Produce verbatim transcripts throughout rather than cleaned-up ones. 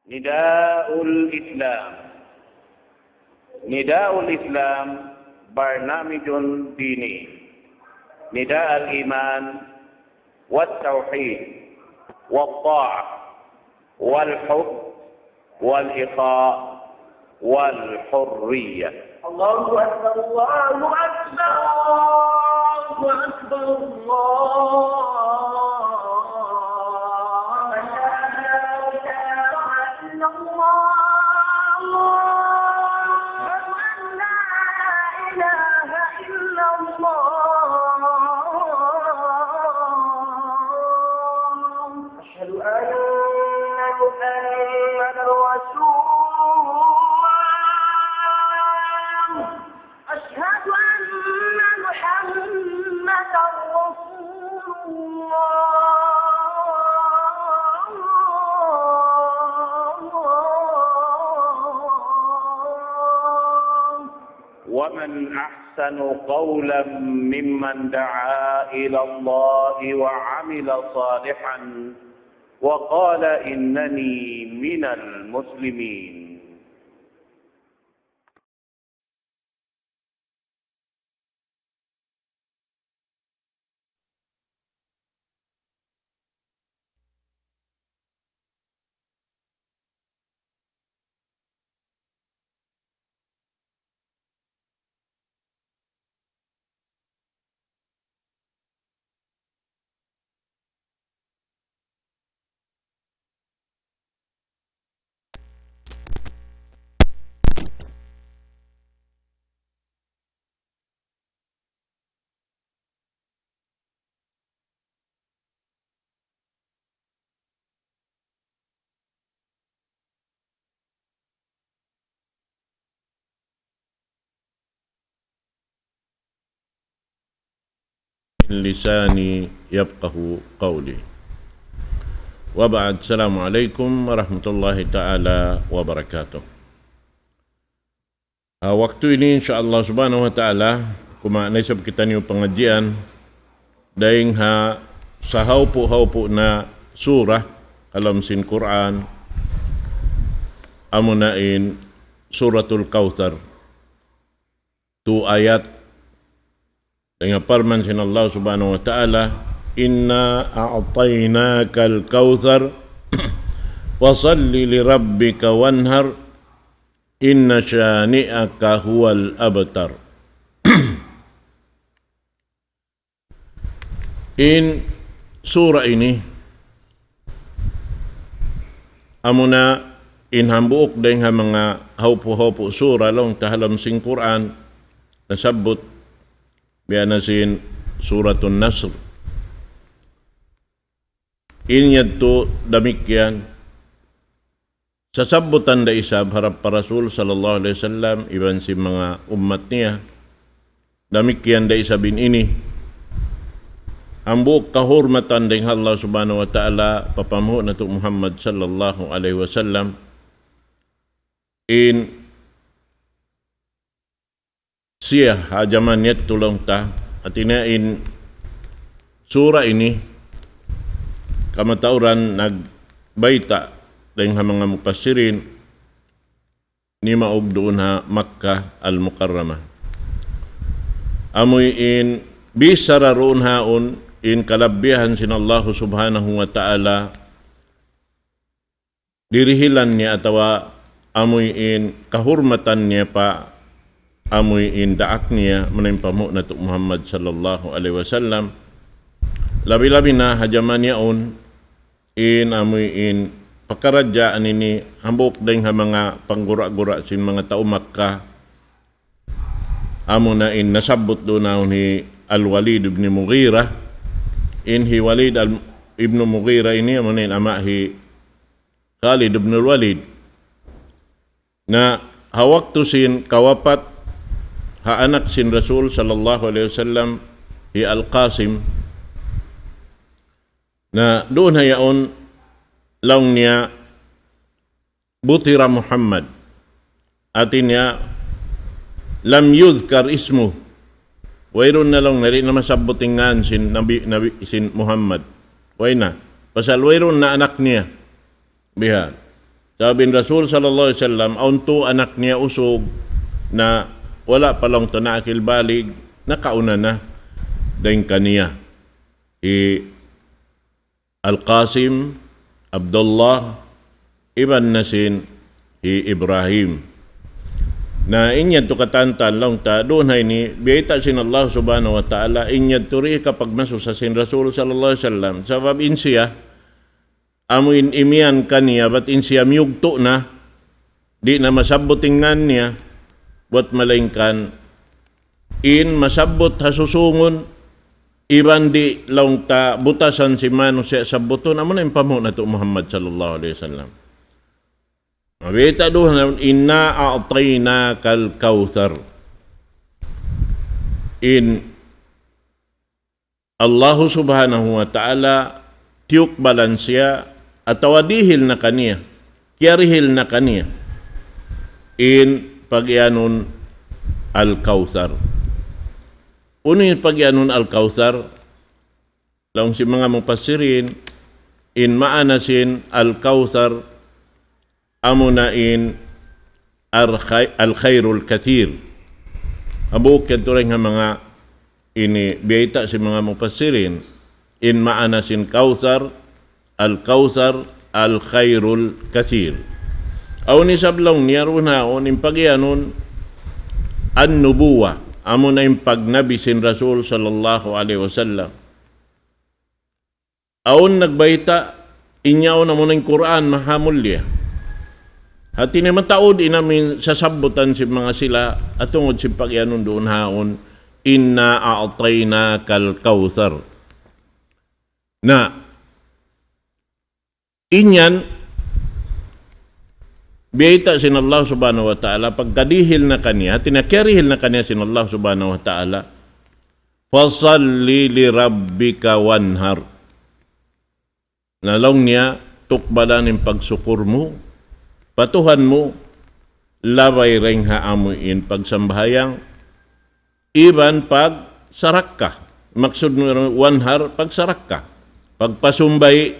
نداء الإسلام. نداء الإسلام برنامج ديني. نداء الإيمان والتوحيد والطاعة والحب والإخاء والحرية. الله أكبر، الله أكبر، الله أكبر، الله أكبر. أشهد أن لا إله إلا الله. أشهد أن لا إله إلا الله. أشهد أن محمدا رسول الله. أشهد أن محمدا رسول الله. ومن أحسن قولا ممن دعا إلى الله وعمل صالحا وقال إنني من المسلمين. لساني يفقهوا قولي. وبعد، السلام عليكم ورحمة الله تعالى وبركاته. Ha waktu ini, insya Allah subhanahu wa ta'ala, kumawa' na isab kitaniyu pangadjian dayn ha sahaupu'-haupu' na surah ha lawm sin Qur'an, amuna in Suratul Kawthar. Tu ayat. Dayn ha parman sin Allah subhanahu wa ta'ala, إنا أعطيناك الكوثر فصل لربك وانحر إن شانئك هو الأبتر. In sura ini, amuna in hambuuk dayn ha manga haupu'-haupu' sura laung ta ha lawm sin Qur'an, nasabbut biya' na sin Suratun Nasr. In yadtu damikkiyan, sasabbutan da isab harap pa Rasul sallallahu alayhi wasallam, iban sin manga ummat niya. Damikkiyan da isab in ini. Hambuuk kahurmatan dayn ha Allah subhanahu wa ta'ala, pa panghu' natu' Muhammad sallallahu alayhi wasallam. In siya ha jaman yadtu laung ta, hati niya in sura ini, kamatauran nagbayta' dayn ha manga mufassirin, nimaug duun ha Makkah Al-Mukarramah. Amuin bichara duun haun in kalabbihan sin Allah subhanahu wa ta'ala, dirihilan niya atawa amuin kahurmatan niya pa amuin daak niya, amuna in panghu' natu' Muhammad sallallahu alayhi wasallam. Labi-labi na ha jaman yaun, in amuin pakaradjaan ini hambuuk dayn ha manga panggura-gura sin manga tau Makkah, amuna in nasabbut duun haun hi Al-Walid ibn Mughirah. In hi Walid al-, ibn Mughirah ini amuna in ama' hi Khalid ibn al-Walid. Na ha waktu sin kawapat ha anak sin Rasul sallallahu alayhi wasallam, hi Al-Qasim, na duun ha yaun laung niya, بتر محمد. Hati niya, لم يذكر اسمه. Wayruun na laung niya, di' na masabbut in ngan sin Nabi, Nabi, sin Muhammad. Way na. Pasal wayruun na anak niya. Biha'. Sabab in Rasul sallallahu alayhi wasallam, awn tū anak niya usug na wala' pa laung ta naakil balig, nakauna na dayn kaniya. Hi Al-Qasim, Abdullah, iban na sin hi Ibrahim. Na in yadtu katantan laung ta, duun ha ini, biyayta' sin Allah subhanahu wa ta'ala, in yadtu di' kapagmasusa sin Rasul sallallahu alayhi wasallam. Sabab in siya, amu in imiyan kaniya, bat in siya miyugtu' na, di' na masabbut in ngan niya, bat malaingkan in masabbut ha susūngun, iban di' laung ta butasan sin manusiya' sabbutun, amu na in panghu' natu' Muhammad sallallahu alayhi wasallam. Mabiyayta' duun ha, إنا أعطيناك الكوثر. In Allahu subhanahu wa ta'ala tiyukbalan siya atawa dihil na kaniya, kiyarihil na kaniya in pagiyanun Al-Kawthar. Unu in pagiyanun Al-Kawthar? Laung sin manga mufassirin, in maana sin Al-Kawthar, amuna in al-khay-, al-khairul kathir. Abu kiyaturing ha manga ini biyayta' sin manga mufassirin, in maana sin Kawthar, Al-Kawthar, al-khairul kathir. Awn isab laung niya duun ha awn in pagiyanun an-nubuwa, amuna in pagnabi sin Rasul sallallahu alayhi wasallam. Awn nagbayta', in yaun amuna in Qur'an mahamulliya. Hati niya mataud in amu in sasabbutan sin manga sila, ha tungud sin pagiyanun duun ha awn, إنا أعطيناك الكوثر. Na, in yan, biyayta' sin Allah subhanahu wa ta'ala, pagkadihil na kaniya, hati niya kiyarihil na kaniya sin Allah subhanahu wa ta'ala, فصل لربك وانحر. Na laung niya, tukbalan in pagsukur mu pa Tuhan mu, labay dayn ha amu in pagsambahayang, iban pagsarakka. Maksud mu wanhar, pagsarakka. Pagpasumbay,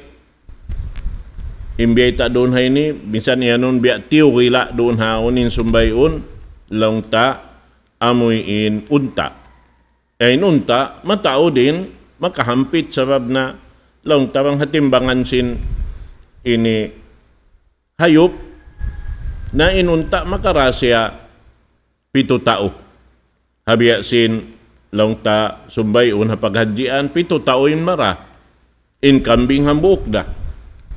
in biyayta' duun ha ini, minsan iyanun biya' tiyugila' duun ha awn in sumbayun, laung ta, amuin unta'. Eh, in unta', mataud in makahampit sabab na laung ta bang ha timbangan sin ini hayup, na in unta' makarā siya pitu tau. Ha biya' sin laung ta sumbayun ha paghadjian, pitu tau in marā. In kambing hambuuk da.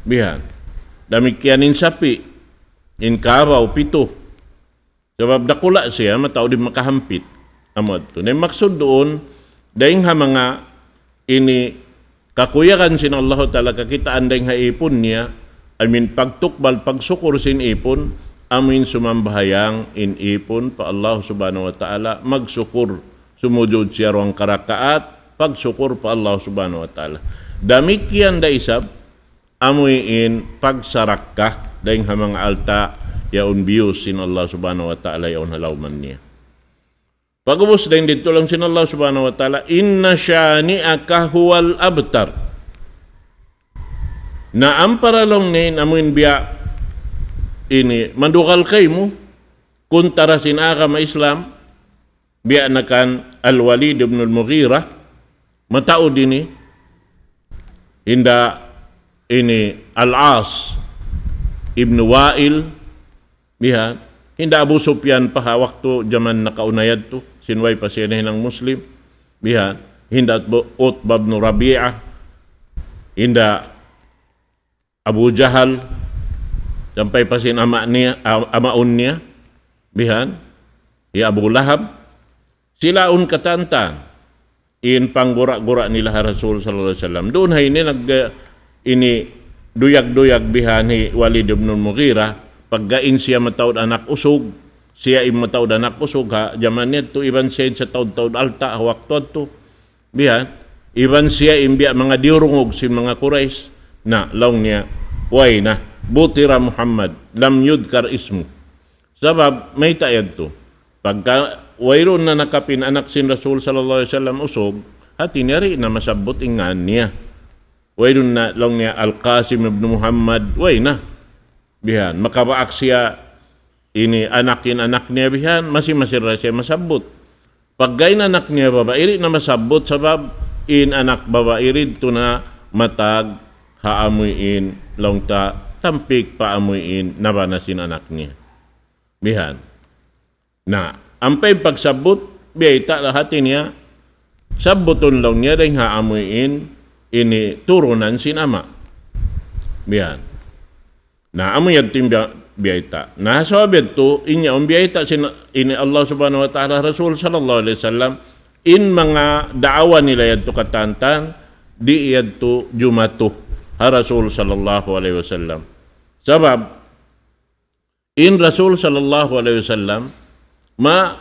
Bihan. Damikkiyan in sapi', in kabaw, pitu. Sabab dakula' siya, mataud in makahampit. Amu yadtu. Na in maksud duun, dayng ha manga ini kakuyagan sin Allahu Ta'ala kakitaan dayng ha ipun niya, amuin pagtukbal, pagsukur sin ipun, amuin sumambahayang in ipun pa Allah Subhanahu wa Ta'ala, magsukur, sumujud siya duwang karakaat, pagsukur pa Allah Subhanahu wa Ta'ala. Damikkiyan da isab, amuin pagsarakka dayng ha manga alta' yaun biyus sin Allah Subhanahu wa Ta'ala yaun ha lawman niya. Pag'ubus dayng didtu laung sin Allah Subhanahu wa Ta'ala, إن شانئك هو الأبتر. Na ampa da laung niya in amuin biya' ini, mandugal kaymu, kuntara sin agama Islam, biya' na kan Al-Walid ibn Al-Mughirah, mataud ini, hinda ini Al-As ibn Wa'il, bihan, hinda Abu Sufyan pa ha waktu jaman nakauna yadtu, sin way pa siya nahinang Muslim, bihan, hinda Utba, Utba ibn Rabi'ah, hinda Abu Jahal, sampay pa sin ama' niya, a-, amaun niya, bihan, hi Abu Lahab, sila yaun katantan, in panggura-gura nila ha Rasul sallallahu alayhi wasallam. Duun ha ini nag-, ini duyag-duyag bihan hi Walid ibn Mughirah, pagga in siya mataud anak usug, siya in mataud anak usug ha jaman yadtu, iban siya in sataud-taud alta' ha waktu yadtu. Bihan, iban siya in biya' manga diyurungug sin manga Quraysh. Na, laung niya, way na, بتر محمد، لم يذكر اسمه. Sabab, mayta' yadtu. Pagka wayruun na nakapin anak sin Rasul sallallahu alayhi wasallam usug, hati niya di' na masabbut in ngan niya. Wayruun na laung niya Al-Qasim ibn Muhammad, way na. Bihan, makabaak siya ini anak in anak niya bihan, masi-masi ra siya masabbut. Pagga in anak niya babai, di' na masabbut sabab in anak babai didtu na matag ha amuin laung ta tampik pa amuin nabana sin anak niya. Bihan. Na, ampa in pagsabbut, biyayta' da hati niya, sabbutun laung niya dayn ha amuin ini turunan sin ama'. Bihan. Na, amu yadtu in biya-, biyayta'. Na, sabab yadtu, in yaun biyayta' sin ini Allah Subhanahu wa Ta'ala, Rasul sallallahu alayhi wasallam, in manga daawa nila yadtu katantan, di' yadtu jumatu ha Rasul sallallahu alayhi wasallam. Sabab, in Rasul sallallahu alayhi wasallam, ma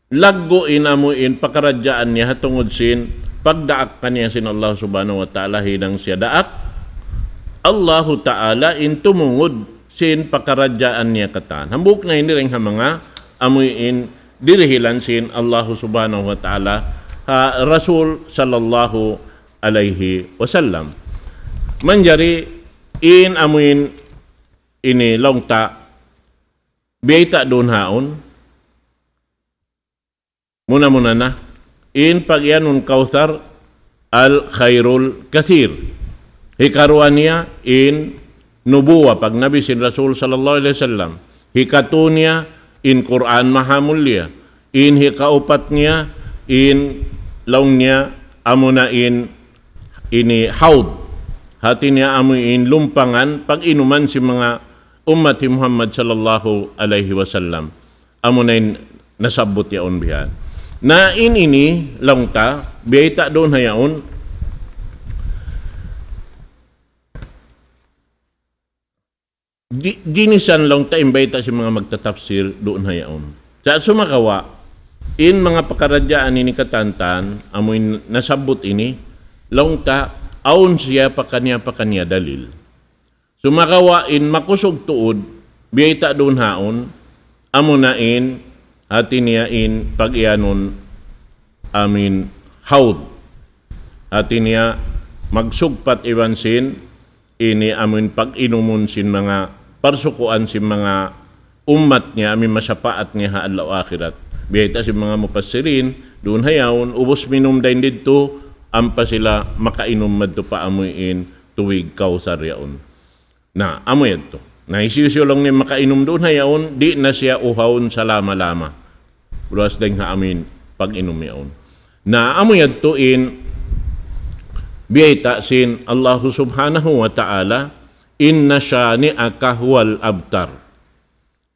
laggu' in amuin pakaradjaan niya ha tungud sin pagdaak kaniya sin Allah Subhanahu wa Ta'ala hinang siya daak. Allahu Ta'ala in tumungud sin pakaradjaan niya katan. Hambuuk na ini dayn ha manga amuin dirihilan sin Allah Subhanahu wa Ta'ala ha Rasul sallallahu alayhi wasallam. Manjari in amuin ini laung ta biyayta' duun haun. Muna-muna na, in pag-iyanun Kawthar al-khairul kathir. Hikaruwa niya in nubuwa, pagnabi sin Rasul sallallahu alayhi wasallam. Hikatu niya in Qur'an mahamulliya. In hikaupat niya in laung niya amuna in ini hawd. Hati niya amu in lumpangan pag-inuman sin manga ummat hi Muhammad sallallahu alayhi wasallam. Amuna in nasabbut yaun bihan. Na in ini laung ta, biyayta' duun ha yaun, gi-, ginisan laung ta in bayta' sin manga magtatafsir duun ha yaun. Sa' sumagawa', in manga pakaradjaan ini katantan, amu in nasabbut ini, laung ta, awn siya pakaniya-pakaniya dalil. Sumagawa' in makusug tuud, biyayta' duun haun, amuna in, hati niya in pag-iyanun amuin hawd. Hati niya magsugpat iban sin, ini amuin pag-inumun sin manga parsukuan sin manga ummat niya, amuin masapaat niya ha adlaw akhirat. Biyayta' sin manga mufassirin, duun ha yaun, ubus minum dayn didtu, ampa sila makainum madtu pa amuin tubig Kawthar yaun. Na, amu yadtu. Na, hisiyu-siyu laung niya makainum duun ha yaun, di' na siya uhawun salama-lama. Luwas dayn ha amuin pag-inum yaun. Na, amu yadtu in biyayta' sin Allahu Subhanahu wa Ta'ala, إن شانئك هو الأبتر.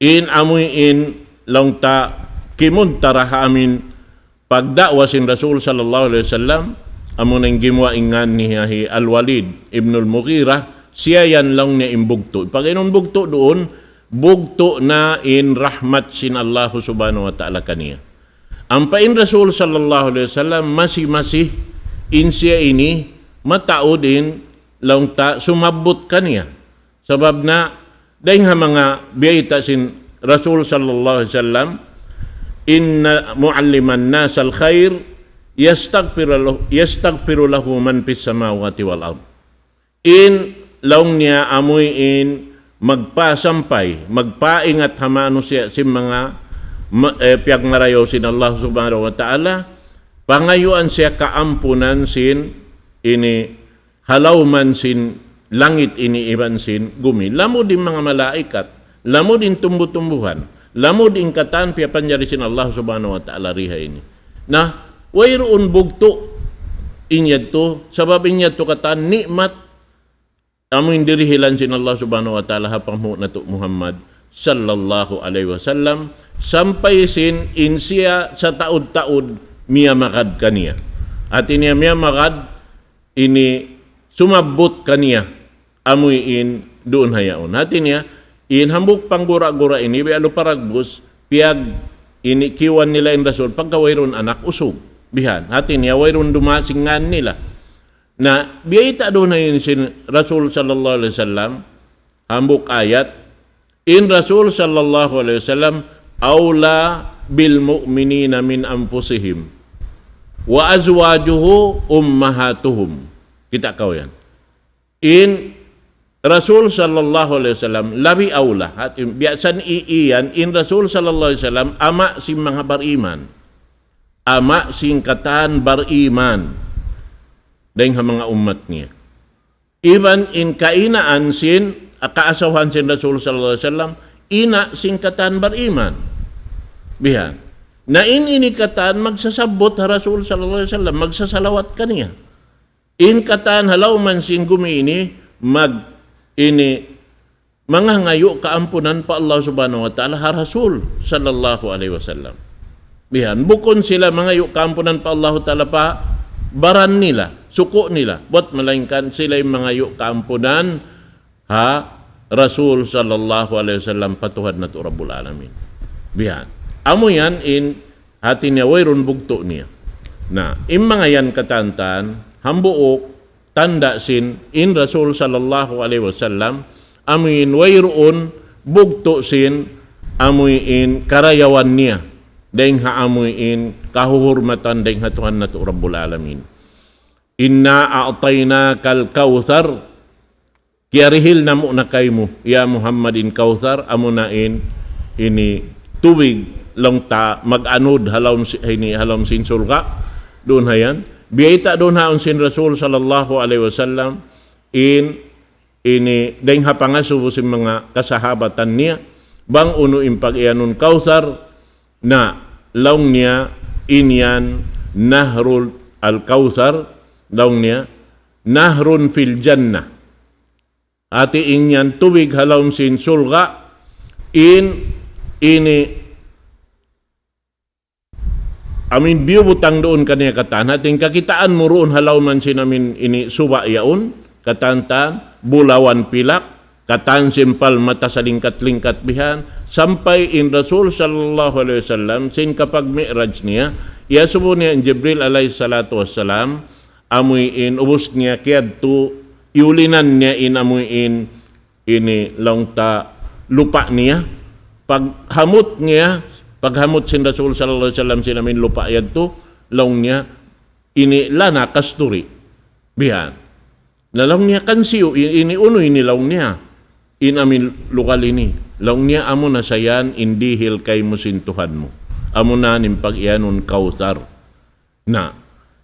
In amuin laung ta kimuntara ha amuin pagda'wa sin Rasul sallallahu alayhi wasallam, amuna in gimuwa' in ngan niya hi Al-Walid ibn Al-Mughirah, siya yan laung niya in bugtu'. Pag-inun bugtu' duun, bugtu' na in rahmat sin Allahu Subhanahu wa Ta'ala kaniya. Ampa in Rasul sallallahu alayhi wasallam masi-masi in siya ini mataud in laung ta sumabbut kaniya. Sabab na, dayn ha manga biyayta' sin Rasul sallallahu alayhi wasallam, إن معلم الناس الخير يستغفر له، يستغفر له من في السماوات والأرض. In laung niya amuin magpasampay, magpaingat ha manusiya' sin manga ma-, eh, piyagmarayaw sin Allah Subhanahu wa Ta'ala, pangayuan siya kaampunan sin ini ha lawman sin langit ini iban sin gumi. Lamud in manga malaikat, lamud in tumbu-tumbuhan, lamud in katan piyapanjari sin Allah Subhanahu wa Ta'ala di ha ini. Na, wayruun bugtu' in yadtu, sabab in yadtu katan ni'mat, amu in dirihilan sin Allah Subhanahu wa Ta'ala ha panghu' natu' Muhammad sallallahu alayhi wasallam, sampay sin in siya sataud-taud miyamagad kaniya. Hati niya miyamagad ini sumabbut kaniya, amuin duun ha yaun. Hati niya, in hambuuk panggura-gura ini, biya' lu paragbus, piyag ini kiyuwan nila in Rasul, pagka wayruun anak usug. Bihan, hati niya, wayruun dumasing ngan nila. Na, biyayta' duun ha yaun sin Rasul sallallahu alayhi wasallam, hambuuk ayat, in Rasul sallallahu alayhi wasallam, أولى بالمؤمنين من أنفسهم وأزواجه أمهاتهم. Kita' kaw yan. In Rasul sallallahu alayhi wasallam, labi awla. Hati, biya' san iyan, in Rasul sallallahu alayhi wasallam, ama' sin manga bariman. Ama' sin katan bariman. Dayn ha manga ummat niya. Iban in kainaan sin, kaasawahan sin Rasul sallallahu alayhi wasallam, ina' sin katan bariman. Bihan. Na in ini katan magsasabbut ha Rasul sallallahu alayhi wasallam, magsasalawat kaniya. In katan ha lawm sin gumi ini, mag, ini, mangangayu' kaampunan pa Allah Subhanahu wa Ta'ala ha Rasul sallallahu alayhi wasallam. Bihan, bukun sila mangayu' kaampunan pa Allah Ta'ala pa baran nila, suku' nila. Buat malaingkan sila in mangayu' kaampunan ha Rasul sallallahu alayhi wasallam pa Tuhan natu' Rabbul Alamin. Bihan. Amu yan in hati niya wayruun bugtu' niya. Na, in manga yan katantan, hambuuk tanda' sin in Rasul sallallahu alayhi wasallam, amuin wayruun bugtu' sin, amuin karayawan niya, dayn ha amuin kahuhurmatan dayn ha Tuhan natu' Rabbul Alamin. إنا أعطيناك الكوثر. Kiyarihil namu' na kaymu, ya Muhammad, in Kawthar, amuna in, ini tubig, laung ta, mag-anud ha lawm si-, ini, ha lawm sin surga', duun ha yan. Biyayta' duun haun sin Rasul sallallahu alayhi wasallam, in, ini, dayn ha pangasubu sin manga kasahabatan niya, bang unu in pag-iyanun Kawthar, na, laung niya, in yan, Nahrul Al-Kawthar, laung niya, نهر في الجنة. Hati in yan tubig ha lawm sin surga', in, ini, amuin biyubutang duun kaniya katan. Hati in kakitaan mu duun ha lawm sin amuin ini suba' yaun, katantan, bulawan pilak, katan sin palmata salingkat-lingkat bihan, sampay in Rasul sallallahu alayhi wasallam, sin kapag-mi'raj niya, iyasubu niya in Jibril alayhi salatu wassalam, amuin ubus niya kiyadtu, iyulinan niya in amuin ini laung ta lupa' niya. Paghamut niya, paghamut sin Rasul sallallahu alayhi wasallam sin amuin lupa' yadtu, laung niya, ini lana kasturi. Bihan. Na laung niya, kansiyu, i-, ini unu ini laung niya. In amuin lugal ini. Laung niya, amuna sa yan in dihil kaymu sin Tuhan mu. Amuna in pag-iyanun Kawthar. Na,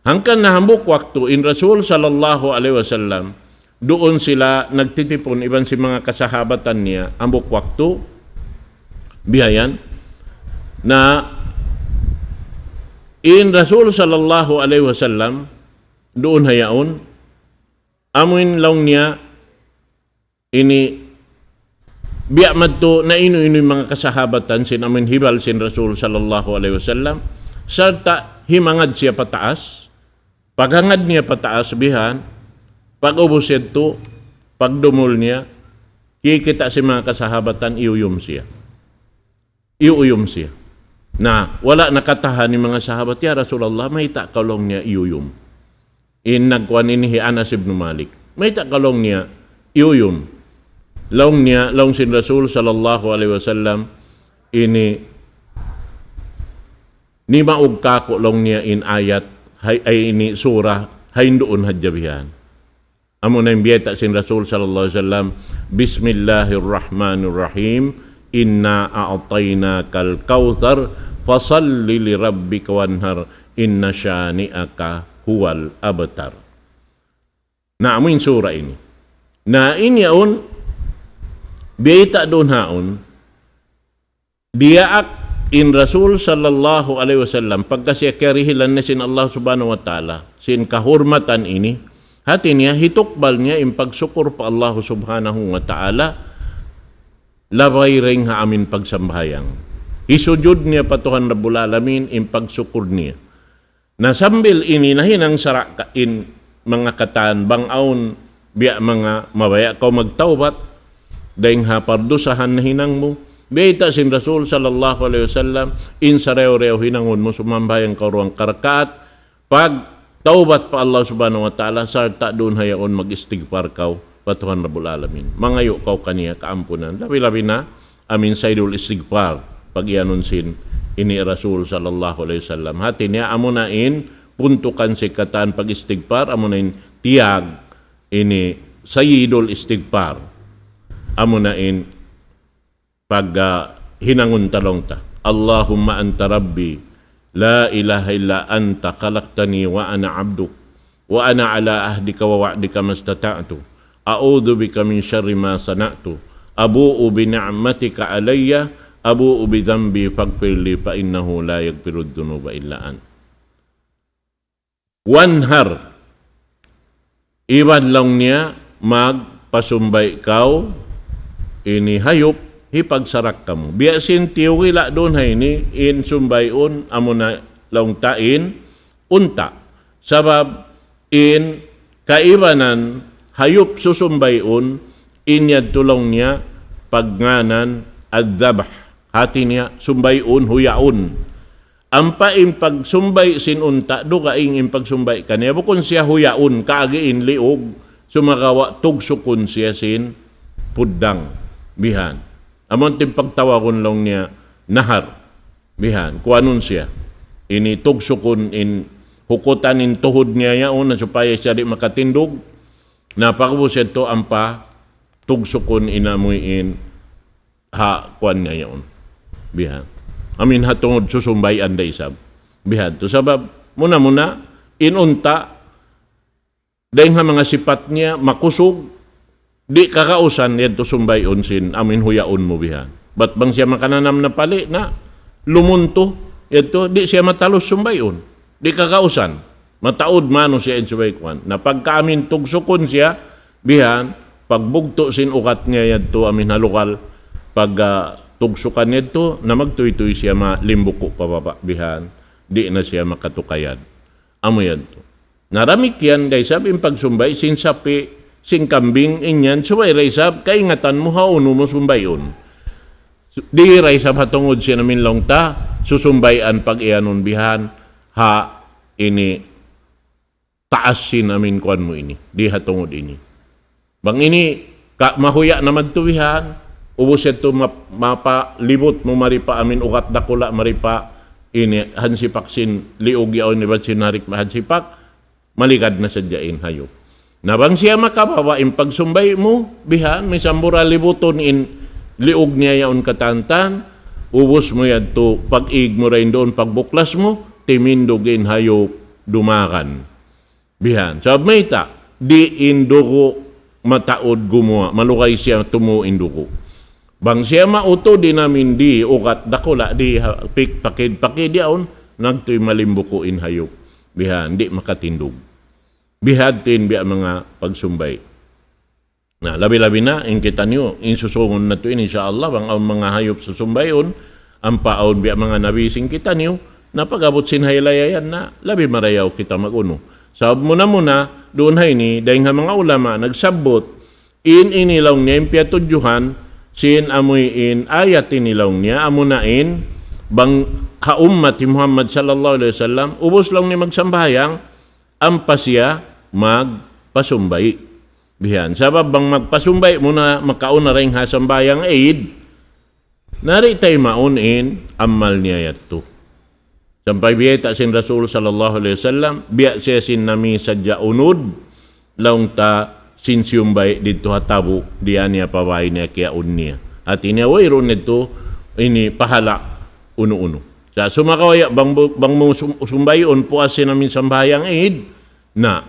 hangkan na hambuuk waktu, in Rasul sallallahu alayhi wasallam, duun sila nagtitipun iban sin manga kasahabatan niya, hambuuk waktu, bihayan. Na, in Rasul sallallahu alayhi wasallam, duun ha yaun, amuin laung niya, ini biya' madtu na inu-inu in manga kasahabatan sin amuin hibal sin Rasul sallallahu alayhi wasallam, sarta' himangad siya pataas, paghangad niya pataas bihan, pag-ubus yadtu, pagdumul niya, kikita' sin manga kasahabatan, iyuyum siya. Iyuyum siya. Na, wala' nakatahan in manga sahabat, "Ya Rasulullah, mayta' kaw laung niya iyuyum?" In nagkuan ini hi Anas ibn Malik. "Mayta' kaw laung niya iyuyum?" Laung niya, laung sin Rasul sallallahu alayhi wasallam, ini nimaug kāku' laung niya in ayat, hay, ay ini surah, hain duun hadja bihan. Amuna in biyayta' sin Rasul sallallahu alayhi wasallam, بسم الله الرحمن الرحيم إنا أعطيناك الكوثر فصل لربك وانحر إن شانئك هو الأبتر. Na, amuin surah ini. Na, in yaun, biyayta' duun haun, diyaak in Rasul sallallahu alayhi wasallam, pagka siya kiyarihilan na sin Allah Subhanahu wa Ta'ala, sin kahurmatan ini, hati niya, hitukbal niya in pagsukur pa Allah Subhanahu wa Ta'ala, labay dayn ha amuin pagsambahayang. Hisujud niya pa Tuhan Rabbul Alamin in pagsukur niya. Na sambil ini nahinang sara' ka in manga katan bang awn biya' manga mabaya' kaw magtawbat, dayn ha pardusahan nahinang mu. Biyayta' sin Rasul sallallahu alayhi wasallam, in sarayaw-rayaw hinangun mu sumambahayang kaw duwang karakaat, pagtawbat pa Allah Subhanahu wa Ta'ala, sarta' duun ha yaun mag-istigfar kaw pa Tuhan Rabbul Alamin. Mangayu' kaw kaniya kaampunan. Labi-labi na, amuin Sayyidul Istighfar, pag-iyanun sin ini Rasul sallallahu alayhi wasallam. Hati niya, amuna in puntukan sin katan pag-istighfar, amuna in tiyag ini Sayyidul Istighfar. Amuna in pag, ah, hinangun ta laung ta. اللهم أنت ربي لا إله إلا أنت خلقتني وأنا عبدك وأنا على عهدك ووعدك ما استطعت أعوذ بك من شر ما صنعت أبوء بنعمتك علي أبوء بذنبي فاغفر لي فإنه لا يغفر الذنوب إلا أنت. وانحر. Iban laung niya, magpasumbay kaw, ini hayup, hipagsarak kamu. Biya' sin tiyuwi la duun ha ini, in sumbayun, amuna laung ta in, unta'. Sabab in kaibanan hayup susumbayun, in yadtu laung niya, pagngānan adh-dhabh. Hāti niya, sumbayun, huyaun. Ampa in pagsumbay sin unta', dugaing in pagsumbay kaniya. Bukun siya huyaun, kaagi in liug, sumagawa' tugsukun siya sin puddang. Bihan. Amun tin pagtawagun laung niya, nahar. Bihan. Kuanun siya. Ini tugsukun in hukutan in tuhud niya yaun, na supaya siya di' makatindug. Na pag'ubus yadtu ampa, tugsukun in amuin ha kuwan niya yaun. Bihan. Amin ha tungud susumbayan da isab. Bihan. Tu sabab, muna-muna, in unta', dayng ha manga sipat niya, makusug, di' kagausan, yadtu sumbayun sin, amin huyaun mu bihan. Bat bang siya makananam na pali' na, lumuntu, yadtu, di' siya matalus sumbayun. Di' kagausan. Mataud manusiya' in subay kuwan. Na pagka amin tugsukun siya, bihan, pagbugtu' sin ugat niya yadtu amin ha lugal, pag, ah, tugsukan yadtu, na magtuytuy siya malimbuku' pa baba', bihan, di' na siya makatukayad. Amu yadtu. Na damikkiyan da isab in pagsumbay sin sapi', sin kambing, in yan, subay da isab, kaingatan mu ha unu mu sumbayun. Di' da isab ha tungud sin amin laung ta, susumbayan pag-iyanun bihan, ha ini taas sin amin kuwan mu ini, di' ha tungud ini. Bang ini, ka-, mahuya' na madtu bihan, ubus yadtu map-, mapalibut mu mari pa amin ugat dakula' mari pa ini hansipak sin liug yaun iban sin harik hansipak, maligad na sadja in hayup. Na bang siya makabawa' in pagsumbay mu, bihan, misan bura libutun in liug niya yaun katantan, ubus mu yadtu, pag-ig mu dayn duun, pagbuklas mu, timindug in hayup, dumagan. Bihan. Sabab mayta', di' in dugu' mataud gumuwa', malugay siya tumu' in dugu'. Bang siya mautud in amin di ugat dakula' di ha-, pik-, pakid-pakid yaun, nagtuy malimbuku' in hayup. Bihan, di' makatindug. Bihadtu in biya' manga pagsumbay. Na, labi-labi na, in kitaniyu, in susungun natu' ini, insya Allah, bang awn manga hayup susumbayun, ampa awn biya' manga nabi sin kitaniyu, na pag-abut sin haylaya yan na, labi marayaw kita mag-unu. Sabab muna-muna, duun ha ini, dayng ha manga ulama, nagsabbut, in ini laung niya, in piyatudjuhan, sin amuin ayat ini laung niya, amuna in, bang ha ummat hi Muhammad sallallahu alayhi wasallam, ubus laung niya magsambahayang, ampa siya magpasumbay. Bihan. Sabab bang magpasumbay mu na makauna dayn ha sambahayang Eid, na di' taymaun in amal niya yadtu. Sampay biyayta' sin Rasul sallallahu alayhi wasallam, biya' siya sin nami sadja unud, laung ta sin siyumbay didtu ha tabu', diya niya pa bāy niya kiyaun niya. Hāti niya, wayruun yadtu, ini pahala' unu-unu. Sa' sumagawa' bang bu-, bang mu sum-, sumbayun puas sin amin sambahayang Eid, na,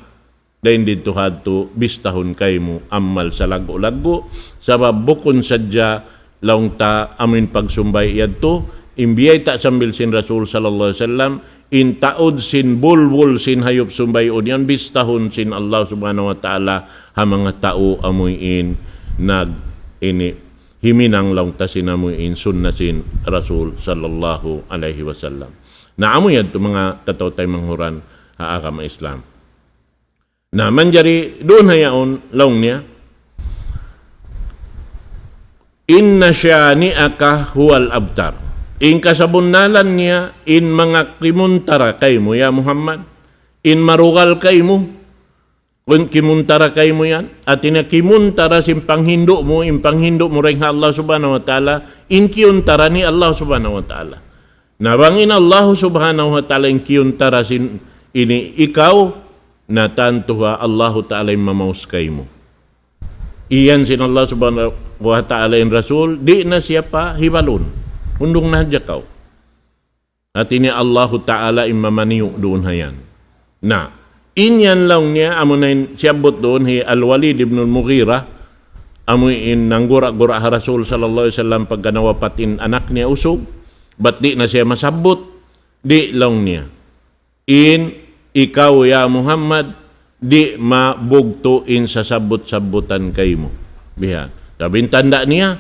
dayn didtu hadtu bistahun kaymu amal salaggu'-laggu', sabab bukun sadja laung ta amuin pagsumbay yadtu, in biyayta' sambil sin Rasul sallallahu alayhi wasallam, in taud sin bulbul sin hayup sumbayun yan bistahun sin Allah subhanahu wa ta'ala ha manga tau amuin nag ini himinang laung ta sin amuin sunna sin Rasul sallallahu alayhi wasallam. Na amu yadtu manga kataw-taymanghuran ha agama Islam. Na, manjari duun ha yaun laung niya, إن شانئك هو الأبتر. In kasabunnalan niya, in manga kimuntara kaymu, ya Muhammad, in marugal kaymu, kun kimuntara kaymu yan, hāti niya kimuntara sin panghindu' mu, in panghindu' mu dayn ha Allah subhanahu wa ta'ala, in kiyuntara ni Allah subhanahu wa ta'ala. Na bang in Allah subhanahu wa ta'ala in kiyuntara sin ini ikaw, na tantu ha Allah ta'ala in mamaus kaymu. iyan sin Allah Subhanahu wa Ta'ala in Rasul, di' na siya pa hibalun. Hundung na hadja kaw. Hati niya Allahu Ta'ala in mamaniyu' duun ha yan. Na, in yan laung niya, amu na in siyabbut duun hi Al-Walid ibn Al-Mughira, amu in nanggura-gura ha Rasul sallallahu alayhi wasallam pagka nawapat in anak niya usug, bat di' na siya masabbut, di' laung niya. In ikaw, ya Muhammad, di' mabugtu' in sasabbut-sabbutan kaymu. Bihan. Sabab in tanda' niya,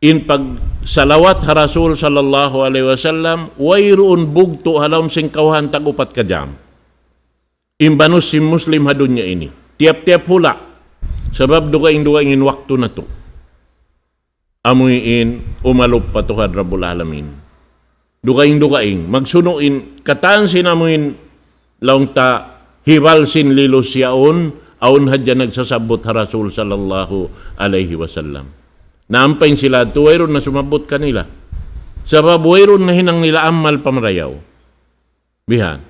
in pagsalawat ha Rasul sallallahu alayhi wasallam, wayruun bugtu' ha lawm sin kawhaan tag-upat ka jam. In banus sin Muslim ha dunya ini. Tiyap-tiyap hula'. Sabab dugaing-dugaing in waktu natu'. Amu in umalup pa Tuhan Rabbul Alamin. Dugaing-dugaing, magsunu' in katan sin amu in laung ta hibal sin lilus yaun, awn hadja nagsasabbut ha Rasul sallallahu alayhi wasallam. Na ampa in sila tu wayruun na sumabbut kanila. Sabab wayruun na hinang nila amal pamarayaw. Bihan.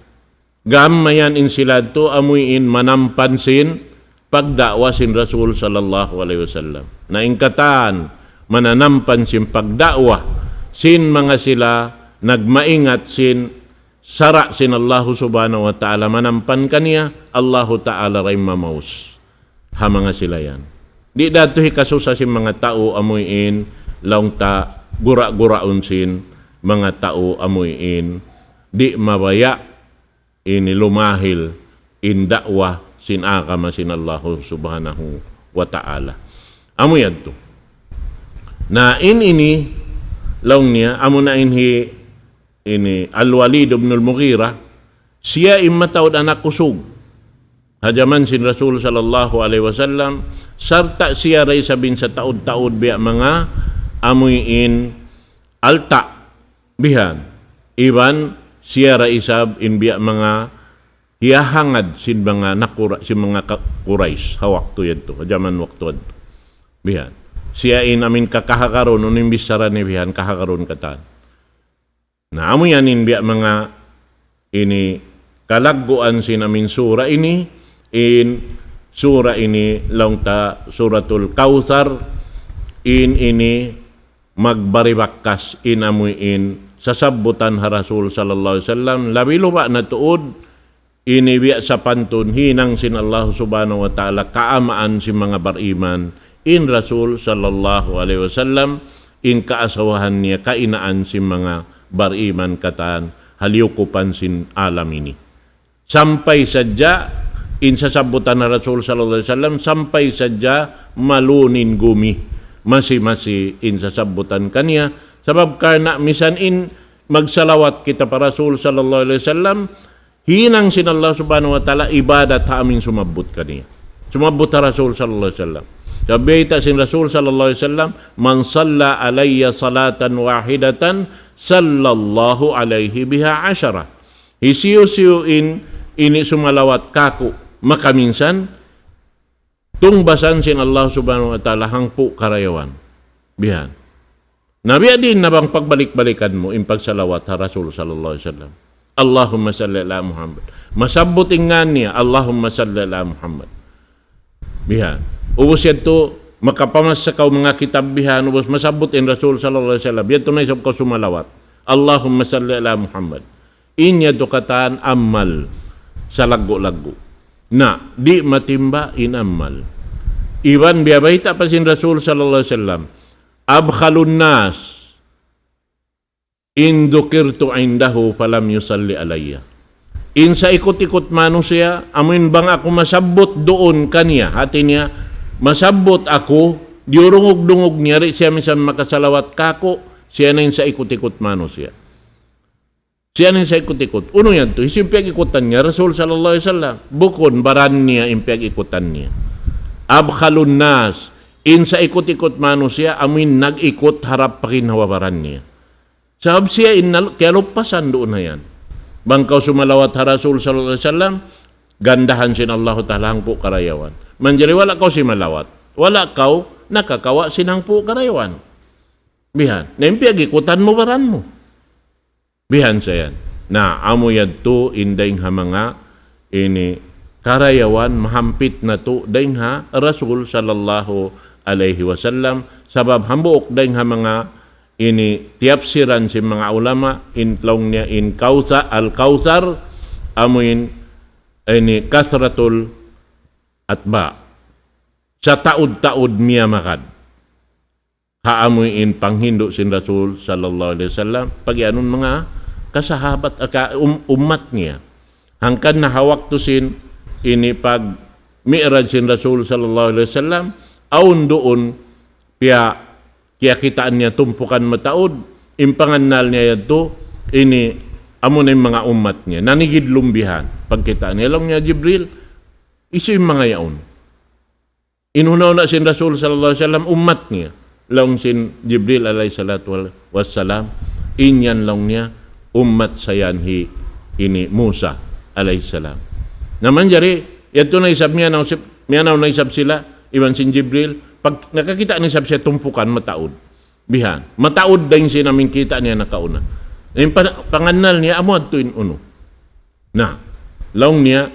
Gam mayan in sila tu amu in manampan sin pagda'wa sin Rasul sallallahu alayhi wasallam. Na in katan mananampan sin pagda'wa sin manga sila nagmaingat sin sara' sin Allahu Subhanahu wa Ta'ala manampan kaniya, Allahu Ta'ala ra in mamaus ha manga sila yan. Di' da tu hikasusa sin manga tau amu in laung ta gura-guraun sin manga tau amu in di' mabaya' ini lumahil in da'wa sin agama sin Allahu Subhanahu wa Ta'ala. Amu yadtu. Na in ini laung niya, amu na in hi ini Al-Walid ibn Al-Mughira, siya in mataud anak usug ha jaman sin Rasul sallallahu alayhi wasallam, sarta' siya ra isab in sataud-taud biya' manga amu in alta' bihan. Iban siya ra isab in biya' manga hiyahangad sin manga nakura-, sin manga ka-, Quraysh ha waktu yadtu, ha jaman waktu yadtu. Bihan. Siya in amin kakahagarun, unu in bichara niya bihan, kahagarun katan. Na, amu yan in biya' manga ini kalagguan sin amin sura ini, in sura ini laung ta Suratul Kawthar, in ini magbari bakas in amu in sasabbutan ha Rasul sallallahu alayhi wasallam, labi luba na tuud ini biya' sapantun hinang sin Allah Subhanahu wa Ta'ala kaamaan sin manga bariman, in Rasul sallallahu alayhi wasallam, in kaasawahan niya kainaan sin manga bariman katan ha liyukupan sin alam ini. Sampay sadja in sasabbutan ha Rasul sallallahu alayhi wasallam, sampay sadja malun in gumi, masi-masi in sasabbutan kaniya. Sabab karna' misan in magsalawat kita pa Rasul sallallahu alayhi wasallam, hinang sin Allah Subhanahu wa Ta'ala ibadat ha amin sumabbut kaniya. Sumabbut ha Rasul sallallahu alayhi wasallam. Sabab bayta' sin Rasul sallallahu alayhi wasallam, "Man salla alayya salatan wahidatan, sallallahu alayhi biha ashara." Hisiyu-siyu in ini sumalawat kaku' makaminsan, tungbasan sin Allah Subhanahu wa Ta'ala hangpu' karayawan. Bihan. Na biya' diin na bang pagbalik-balikan mu in pagsalawat ha Rasul sallallahu alayhi wasallam. Allahumma salli ala Muhammad. Masabbut in ngan niya, Allahumma salli ala Muhammad. Bihan. Ubus yadtu, makapamassa kaw manga kitab bihan, ubus masabbut in Rasul sallallahu alayhi wasallam. Yadtu na isab kaw sumalawat. Allahumma salli ala Muhammad. In yadtu katan amal salaggu'-laggu'. Na, di' matimba in amal. Iban biya' bayta' pa sin Rasul sallallahu alayhi wasallam, "Abkhalun nas, in dhukirtu indahu falam yusalli alayya." In saikut-ikut manusiya', amu in bang aku masabbut duun kaniya, hati niya, masabbut aku, diyurungug-dungug niya, di' siya misan makasalawat kaku', siya na in saikut-ikut manusiya'. Siya na in saikut-ikut. Unu yadtu? Hisiyu in piyag-ikutan niya? Rasul sallallahu alayhi wasallam. Bukun baran niya in piyag-ikutan niya. Abkhalun nas. In saikut-ikut manusiya', amu in nag-ikut harap pa ginhawa-baran niya. Sabab siya in nal-, kiyalupasan duun na yan. Bang kaw sumalawat ha Rasul sallallahu alayhi wasallam, gandahan sin Allahu Ta'ala hangpu' karayawan. Manjari wala' kaw simalawat. Wala' kaw nakakawa' sin hangpu' karayawan. Bihan. Na in piyag-ikutan mu baran mu. Bihan sa yan. Na, amu yadtu in dayn ha manga ini karayawan mahampit natu' dayn ha Rasul sallallahu alayhi wasallam, sabab hambuuk dayn ha manga ini tiyapsiran sin manga ulama, in laung niya in Kawsa-, Al-Kawsar, amuin ini kasratul atba'. Sataud-taud miyamagad. Ha amuin panghindu' sin Rasul sallallahu alayhi wasallam, pagiyanun manga kasahabat, aka-, um-, ummat niya. Hangkan na ha waktu sin ini pag-mi'raj sin Rasul sallallahu alayhi wasallam, awn duun piya-, kiyakitaan niya tumpukan mataud, in pangannal niya yadtu, ini amuna in manga ummat niya. Nanigidlum bihan. Pagkita' niya, laung niya Jibril, hisiyu in manga yaun? In huna'-huna' sin Rasul sallallahu alayhi wasallam, ummat niya. Laung sin Jibril alayhi salatu wal-, wassalam, in yan laung niya, ummat sa yan hi ini Musa alayhi salam. Na manjari, yadtu na isab miyanaw sib-, miyanaw na isab sila, iban sin Jibril, pag nakakita' na isab siya tumpukan, mataud. Bihan. Mataud dayn sin amuin kita' niya nakauna. In pa-, pangannal niya, amu yadtu in unu. Na, laung niya,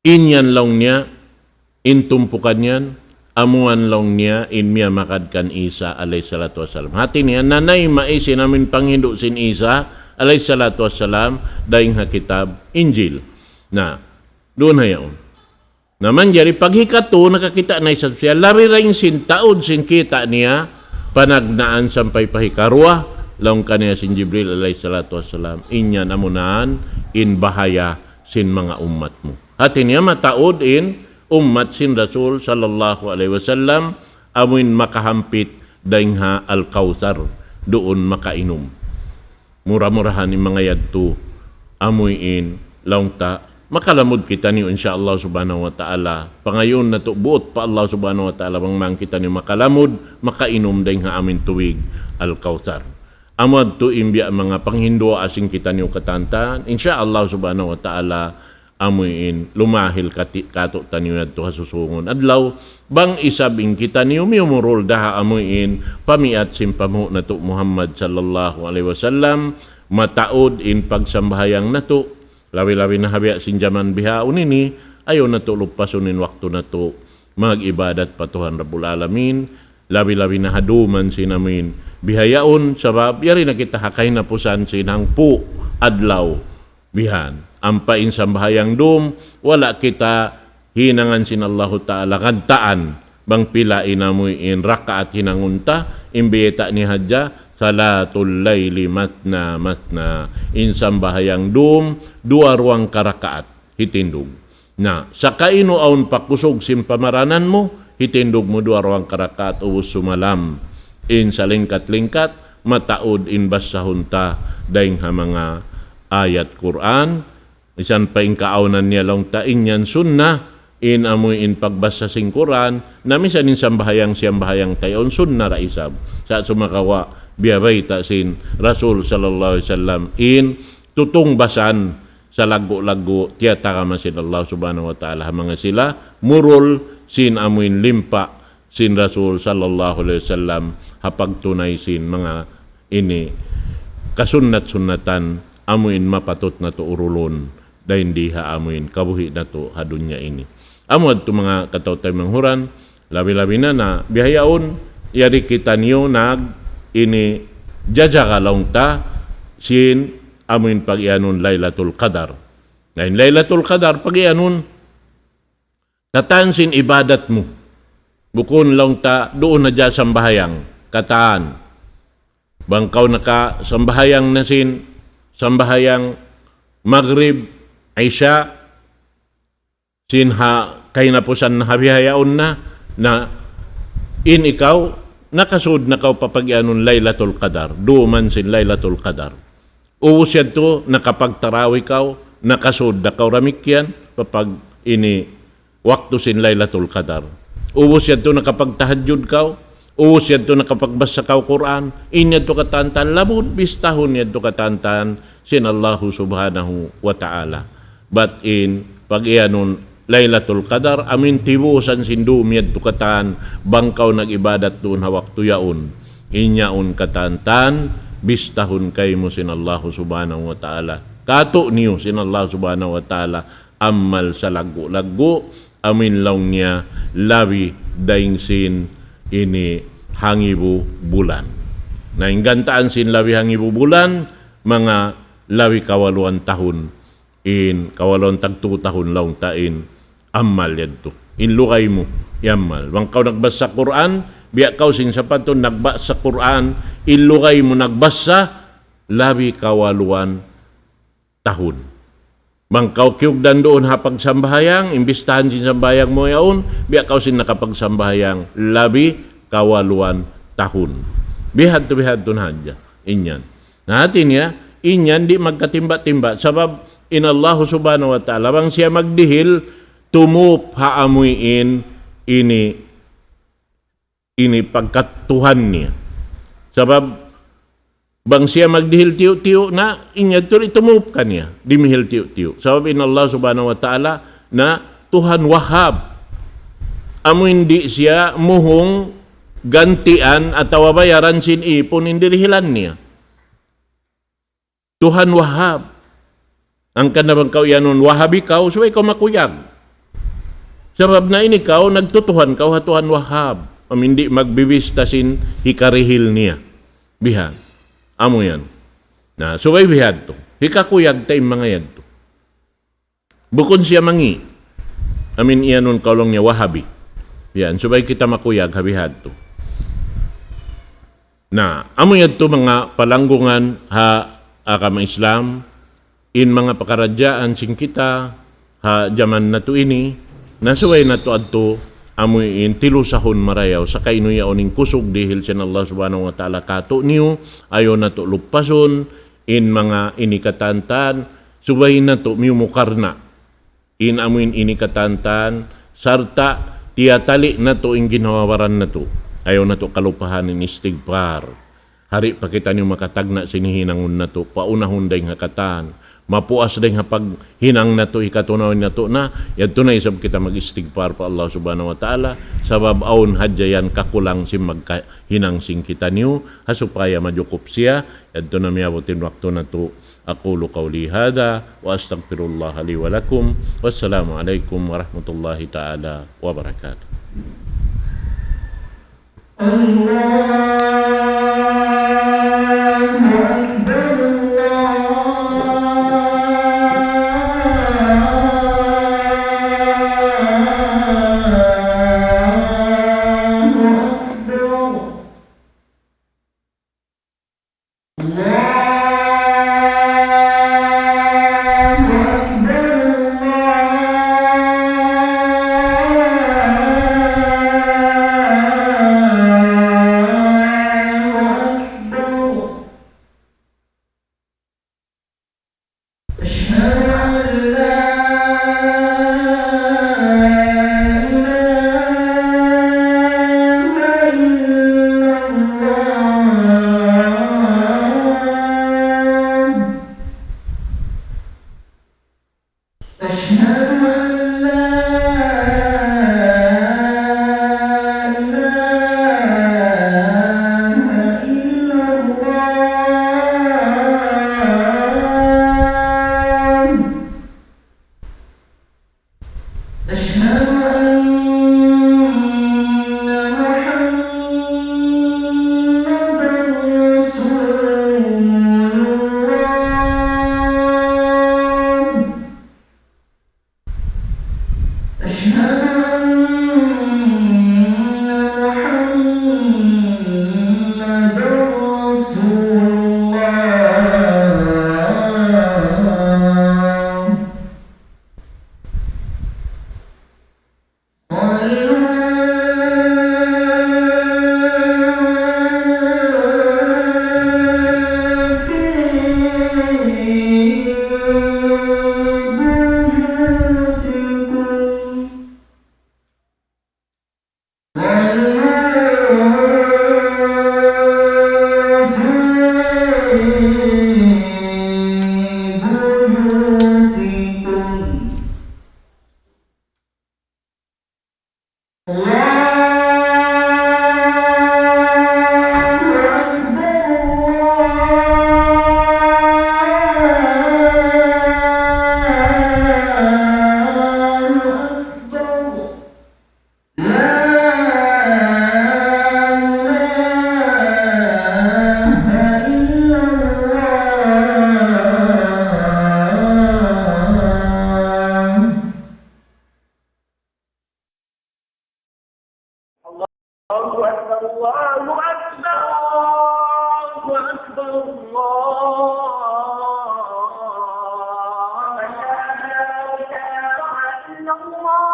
in yan laung niya, in tumpukan yan, amu yan laung niya, in miyamagad kan Isa alayhi salatu wassalam. Hati niya, nanay maisi namin panghindu' sin Isa alayhi salatu wassalam, dayn ha kitab Injil. Na, duun ha yaun. Na manjari paghikatu, nakakita' na isab siya, labi dayn sin taud sin kita' niya, panagnaan sampay pa hikaruwa, laung kaniya sin Jibril alayhi salatu wassalam, in yan amunan, in bahaya sin manga ummat mu. Hati niya mataud in ummat sin Rasul sallallahu alayhi wasallam, amuin makahampit dayn ha Al-Kawsar, duun makainum. Mura-murahan in manga yadtu, amuin, laung ta, makalamud kitaniyu, insya Allah subhanahu wa ta'ala. Pangayuun natu' buut pa Allah subhanahu wa ta'ala, bang man kitaniyu makalamud, makainum dayn ha amuin tubig Al-Kawsar. Amu yadtu in biya' manga panghinduwaa sin kitaniyu katantan, insya Allah subhanahu wa ta'ala, amuin lumahil kati-, katu'taniyu yadtu ha susungun adlaw, bang isab in kitaniyu miyumurul da ha amuin pamiat sin panghu' natu' Muhammad sallallahu alayhi wasallam, mataud in pagsambahayang natu', labi-labi na ha biya' sin jaman bihaun ini, ayaw natu' lupasun in waktu natu' mag-ibadat pa Tuhan Rabbul Alamin, labi-labi na ha dum sin amuin bihaun, sabab yari na kita ha kahinapusan sin hangpu' adlaw. Bihan, ampa in sambahayang dum, wala' kita hinangan sin Allahu Ta'ala gantaan, bang pila in amuin rakaat hinangun ta, in biyayta' niya hadja, salatul layli matna matna. In sambahayang dum, duwa-ruwang karakaat, hitindug. Na, saka unu awn pa kusug sin pamaranan mu, hitindug mu duwa-ruwang karakaat ubus sumalam. In salingkat-lingkat, mataud in basahun ta dayn ha manga ayat Qur'an, misan pa in kaawnan niya laung ta in yan sunnah, in amuin pagbasa sin Qur'an, na misan in sambahayang siyambahayang ta yaun sunnah da isab. Sa' sumagawa', biya' bayta' sin Rasul sallallahu alayhi wasallam, in tutungbasan salaggu'-laggu' tiyatagama sin Allah subhanahu wa ta'ala ha manga sila, murul sin amuin limpa sin Rasul sallallahu alayhi wasallam ha pagtunay sin manga ini kasunnat-sunnatan amuin mapatut natu' urulun dayn di ha amuin kabuhi' natu' ha dunya ini. Amu yadtu manga kataw-taymanghuran, labi-labi na na bihaun, yari kitaniyu nag ini jajaga laung ta sin amuin pagiyanun Laylatul Qadar. Na in Laylatul Qadar pagiyanun, katan sin ibadat mu. Bukun laung ta duun na hadja sambahayang. Katan. Bang kaw nakasambahayang na sin, sambahayang Maghrib, Isha, sin ha kahinapusan na ha bihaun na, na in ikaw, nakasud na kaw pa pagiyanun Laylatul Qadar, dum sin Laylatul Qadar. Ubus yadtu, nakapagtarawi kaw, nakasud da kaw damikkiyan, pa pag ini waktu sin Laylatul Qadar. Ubus yadtu, nakapagtahajjud kaw, ubus yadtu, nakapagbasa kaw Qur'an, in yadtu katantan, labud bistahun yadtu katantan, sin Allahu subhanahu wa ta'ala. Bat in, pagiyanun, Laylatul Qadar, amuin tibusan sin dum yadtu katan, bang kaw nag-ibadat duun ha waktu yaun. In yaun katantan, bistahun kaymu sin Allahu subhanahu wa ta'ala. Katu' niyu sin Allahu subhanahu wa ta'ala, amal salaggu'-laggu', amuin laung niya labi dayn sin ini hangibu bulan. Na in gantaan sin labi hangibu bulan, manga labi kawaluan tahun, in kawaluan tagtu tahun laung ta in amal yadtu. In lugay mu, i amal. Bang kaw nagbasa Qur'an, biya' kaw sin sapantun nagbasa Qur'an, in lugay mu nagbasa, labi kawaluan tahun. Bang kaw kiyugdan duun ha pagsambahayang, imbistahan sin sambahayang mu yaun, biya' kaw sin nakapagsambahayang, labi kawaluan tahun. Bihadtu, bihadtu na hadja. In yan. Na hati niya, in yan di' magkatimba-timba. Sabab in Allah Subhanahu wa Ta'ala, bang siya magdihil, tumup ha amuin ini, ini pagkat Tuhan niya. Sabab bang siya magdihil tiyu'-tiyu' na, in yadtu di' tumup kaniya, dimihil tiyu'-tiyu'. Sabab in Allah Subhanahu wa Ta'ala na Tuhan Wahhab. Amuin di' siya muhung gantian atawa bayaran sin ipun in dirihilan niya. Tuhan Wahhab. Hangkan na bang kaw iyanun Wahhabi kaw, subay kaw makuyag. Sabab na ini kaw, nagtutuhan kaw ha Tuhan Wahhab. Amuin di' magbibista sin hikarihil niya. Bihan. Amu yan. Na, subay bihadtu. Hikakuyag ta in manga yadtu. Bukun siya mangi'. Amuin iyanun kaw laung niya Wahhabi. Yan, subay kita makuyag ha bihadtu. Na, amu yadtu manga palanggungan ha agama Islam, in manga pakaradjaan sin kita ha jaman natu' ini, na subay natu' adtu amuin tilusahun marayaw, saka inu yaun in kusug dihil sin Allah Subhanahu wa Ta'ala kātu'niyu, ayaw natu' lupasun, in manga ini katan-katan, subay natu' miyumukarna' in amuin ini katan-katan, sarta' tiyatali' natu' in ginhawa-baran natu'. Ayaw natu' kalupahan in istigfar. Hari pa kitaniyu makatagna' sin hihinangun natu', paunahun dayng ha katan. Mapuas dayng ha paghinang natu', hikatunaw natu' na, yadtu na isab kita mag-istigfar pa Allah Subhanahu wa Ta'ala, sabab awn hadja yan kakulang sin magkahinang sin kitaniyu, ha supaya majukup siya, yadtu na miyabut in waktu natu'. أقول قولي هذا وأستغفر الله لي ولكم. والسلام عليكم ورحمة الله تعالى وبركاته. الله أكبر، الله أكبر. الله أكبر، الله أكبر. أشهد أن لا إله إلا الله. أشهد أن لا إله إلا الله. أشهد أن محمدا رسول الله. أشهد أن محمدا رسول الله. صلوا في بيوتكم. صلوا في بيوتكم. الله أكبر، الله الله أكبر، الله أكبر، الله أكبر، الله أكبر. أشهد أن لا إله إلا الله.